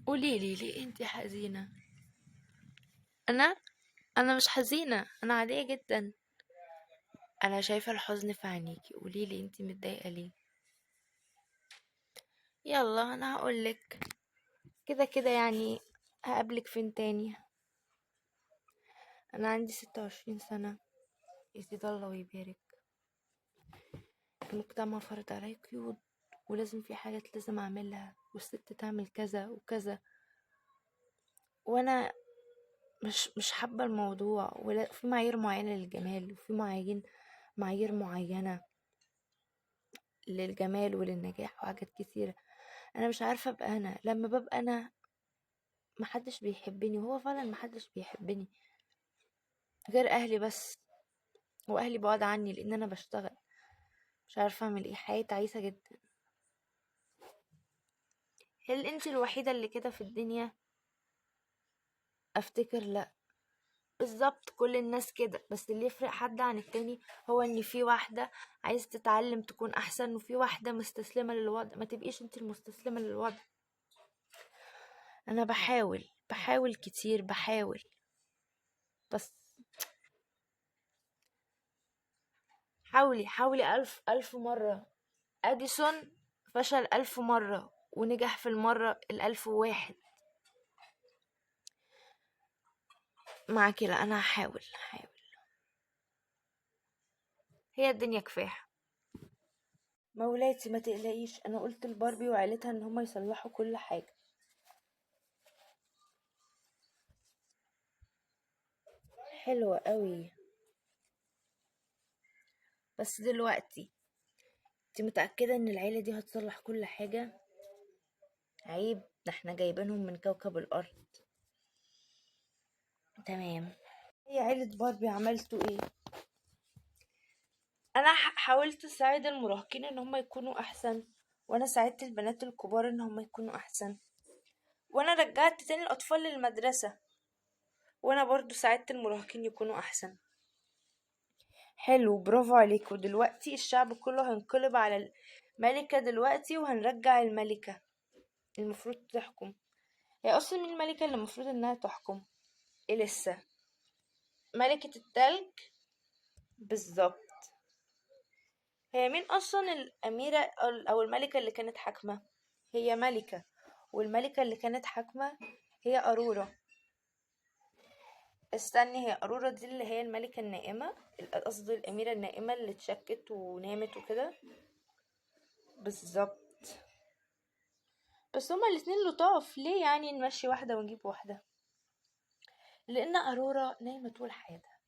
قوليلي ليه انتي حزينة؟ انا انا مش حزينة، انا عادية جدا. انا شايفة الحزن في عينيكي، قوليلي انتي متضايقة ليه؟ يلا انا هقولك. كده كده يعني هقابلك فين تاني؟ انا عندي 26 سنة، يزيد الله ويبارك. المجتمع فرض عليا قيود، ولازم في حاجات لازم اعملها، والست تعمل كذا وكذا، وانا مش حابة الموضوع. ولا في معايير معينة للجمال، وفي معايير معينة للجمال وللنجاح وحاجات كتيرة. انا مش عارفة ابقى انا. لما ببقى انا محدش بيحبني، وهو فعلا محدش بيحبني غير اهلي بس، واهلي بعاد عني لان انا بشتغل. مش عارفة اعمل ايه، حياة تعيسة جدا. هل انت الوحيدة اللي كده في الدنيا؟ افتكر لا، بالظبط كل الناس كده، بس اللي يفرق حد عن التاني هو ان في واحدة عايز تتعلم تكون احسن، وفي واحدة مستسلمة للوضع. ما تبقيش انت المستسلمة للوضع. انا بحاول كتير، بحاول بس. حاولي 1000 مرة. اديسون فشل 1000 مرة ونجح في المرة 1001. معاكي؟ لا انا هحاول. هي الدنيا كفاح. مولاتي ما تقلقيش، انا قلت لباربي وعيلتها ان هما يصلحوا كل حاجة. حلوة قوي. بس دلوقتي انت متأكدة ان العيلة دي هتصلح كل حاجة؟ عيب، ده احنا جايبينهم من كوكب الارض. تمام. هي عيلة باربي عملتوا ايه؟ انا حاولت اساعد المراهقين ان هم يكونوا احسن، وانا ساعدت البنات الكبار ان هم يكونوا احسن، وانا رجعت تاني الاطفال للمدرسة، وانا برضو ساعدت المراهقين يكونوا احسن. حلو، برافو عليكم. دلوقتي الشعب كله هينقلب على الملكة دلوقتي، وهنرجع الملكة المفروض تحكم. هي اصلا مين الملكة اللي المفروض انها تحكم؟ إليسا ملكة التلج. بالظبط. هي مين اصلا الاميرة او الملكة اللي كانت حاكمة؟ هي ملكة، والملكة اللي كانت حاكمة هي أرورا. استني، هي أرورا دي اللي هي الملكة النائمة، قصدي الأميرة النائمة اللي اتشكت ونامت وكده. بالظبط. بس هما الاتنين لطاف، ليه يعني نمشي واحدة ونجيب واحدة؟ لأن أرورا نايمة طول حياتها،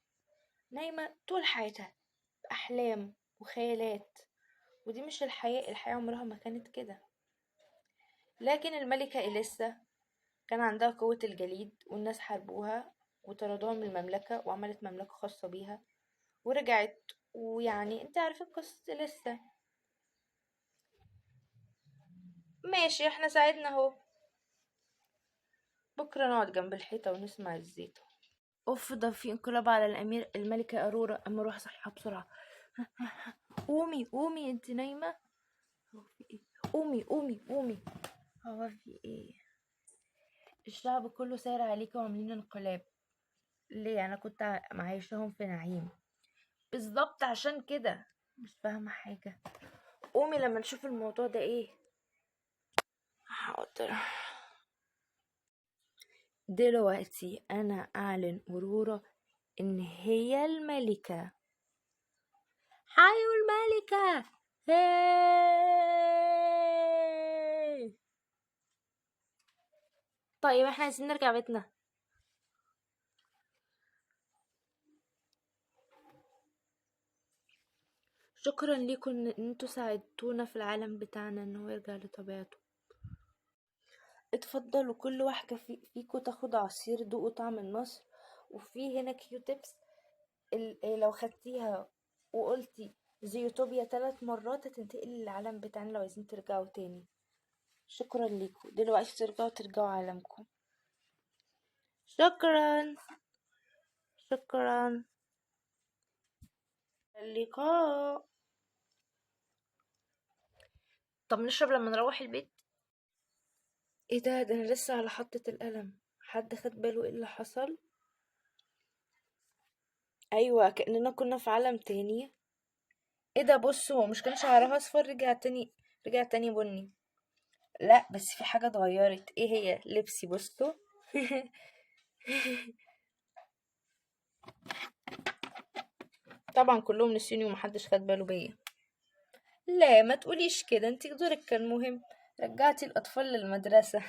نايمة طول حياتها أحلام وخيالات، ودي مش الحياة. الحياة عمرها ما كانت كده. لكن الملكة إليسا كان عندها قوة الجليد، والناس حاربوها وطردوها من المملكة، وعملت مملكة خاصة بيها ورجعت. ويعني انت عارفة قصة إليسا. ماشي، احنا ساعدنا اهو. بكرة نقعد جنب الحيطة ونسمع الزيطة. اوف، ده في انقلاب على الامير الملكة ارورا. اما اروح اصحيها بسرعة. قومي قومي، انت نايمة؟ هو في ايه؟ قومي قومي قومي. هو في ايه؟ الشعب كله ساير عليكي وعاملين انقلاب. ليه؟ انا كنت معايشاهم في نعيم. بالظبط، عشان كده مش فاهمة حاجة. قومي لما نشوف الموضوع ده ايه. حاضر. دلوقتي انا اعلن أورورا ان هي الملكة. حيوا الملكة. هاي. طيب احنا عايزين نرجع بيتنا. شكرا ليكم ان انتوا ساعدتونا في العالم بتاعنا ان هو يرجع لطبيعته. اتفضلوا، كل واحدة فيكم تاخد عصير دوقوا طعم النصر. وفي هنا كيوتيبس، لو خدتيها وقلتي زيوتوبيا 3 مرات هتنتقلي للعالم بتاعنا لو عايزين ترجعوا تاني. شكرا ليكم. دلوقتي ترجعوا عالمكم. شكرا شكرا. اللقاء. طب نشرب لما نروح البيت. ايه ده؟ ده انا لسه على حطة القلم. حد خد باله ايه اللي حصل؟ ايوه، كأننا كنا في عالم تاني. ايه ده؟ بصوا، هو مش كان شعرها اصفر؟ رجع تاني، رجع تاني بني. لا بس في حاجة اتغيرت، ايه هي؟ لبسي. بصوا. طبعا كلهم نسيوني ومحدش خد باله بيا. لا ما تقوليش كده، انتي دورك كان مهم، رجعتي الاطفال للمدرسة.